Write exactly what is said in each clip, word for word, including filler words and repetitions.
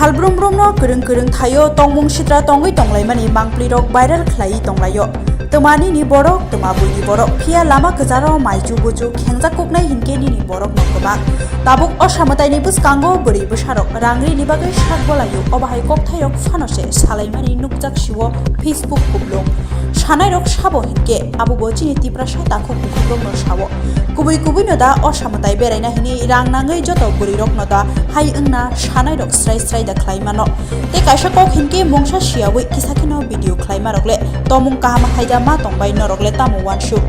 Halbrum brumno kwrwng kwrwng thaio tongmung sitra tongwi tonglaimani mangpli rok viral khlaiwi tonglaio. Twma nini borok, twma buini borok, phiya lama kwcharo maichu buchu khengjak kuknai hinkhe nini borokno kwbang. Tabuk o samwtaini bwskango bwrwi bwsarok rangrini bagwi sak bolaio, obo hai kokthairok phano se salaimani nukjak sio Facebook kuplung. Sanairok sabo hinkhe abobo chini Tiprasa takhuk bukhukrokno sao. Kubui kubuino da o samwtai beraina hini rang nangwi joto bwrwirokno da hai wngna sanairok srai srai da khlai mano. Tei kaisa kok hinkhe mungsa siyawi kisa kheno video khlai marok le tomung kaham hai da ma tongbai norok le tamo uansuk.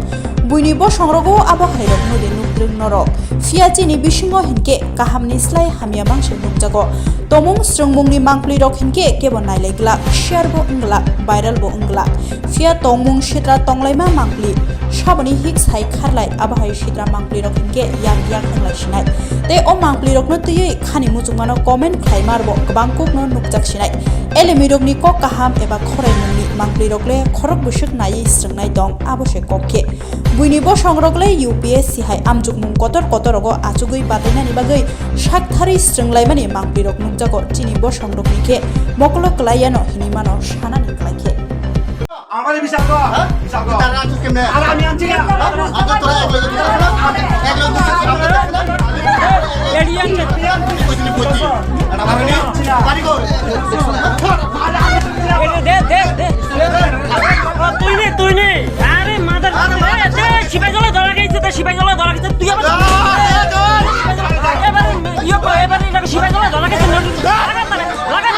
Buini bosongrogo abo hairok nudi nukdrwng norok. Phiya chini bisingo hinkhe kahamni slai hamya mangse nukjago. Tomung swrwngmungni mangpli rok hinkhe kebo nailai glak, share bo wng glak, viral bo wng glak. Phiya tongmung sitra tonglaima mangpli, saboni hik sai kharlai, abo hai sitra mangpli rok hinkhe yak yak wnglai sinai. Tei o mangpli rokno twiwi khani muchungmano comment khlai marbo kwbang kukno nukjak sinai. Elemi rokni kok kaham eba khoraimungni mangpli rok le khorok bwswk naiwi swrwngnai tong, abo se kok khe. Buini bosong rok le U P S C hai amjukmung kotor kotor rogo achugwi batainani bagwi sak tharwi swrwnglaimani mangpli rok nukjago chini bosong rokni khe mokolo kwlai yano hinwi mano sanani kwlai khe. আমার এই বিশাল তো, হ্যাঁ? বিশাল তো। তারা আজকে কেমনে? আর আমি আনছি না। আজকে তোরা এক লগে দিবি না? এক লগে দিবি না? এডিয়ান কে? এডিয়ান কে? কইছিলি কইছি। আর আমার নেই। বাড়ি কই? দে, দে, দে, দে। ও, তুই নে, তুই নে। আরে, মাদার, আরে, দে, দে, সিপাই জলে ধরা গেছে, দে, সিপাই জলে ধরা গেছে। তুই আবার, আরে, এবারে, ইয়ে কর, এবারে এটা সিপাই জলে ধরা গেছে। লাগা, লাগা, লাগা।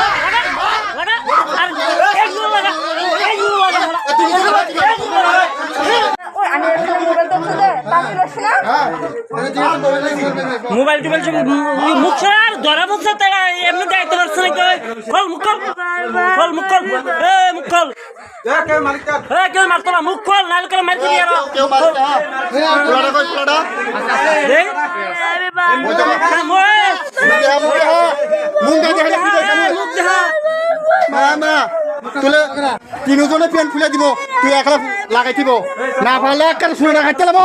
মোবাইল টোবাইল সব মুখ ছাড়া আর ধরা মুখ ছাড়া তারা এমনি দেখতে পারছে না কেউ। খোল মুখ খোল। খোল মুখ খোল। এ মুখ খোল। এ কেউ মারতো না, মুখ খোল, নাহলে কেউ মারতে দিয়ে আরো। কেউ মারতো না। পোলাটা কই, পোলাটা? এই? মুখ দেখা, মুখ দেখা। মুখ দেখা, মুখ দেখা। মুখ দেখা। মা, মা, তুলে তিনজনে প্যান্ট খুলে দিব, তুই একলা লাগাই দিব। না পারলে একটা শুনে লাগাই দিলাম।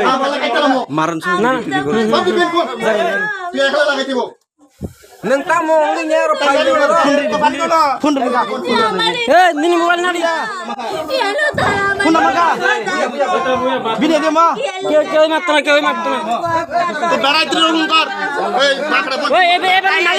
না পারলে লাগাই দিলাম। মারণ শুরু না, না। বাবু প্যান্ট খুল। তুই একলা লাগাই দিব। Nang tamo wngwi nya ro phai ro. Phone ring, phone ring. Phone ring. Eh, nini mobile nari. Phone number ka? Bini de ma? Keu, keu matna, keu matna. To berai tiro nungkar. Ei, bakra phone. Oi, ebe, ebe, nali.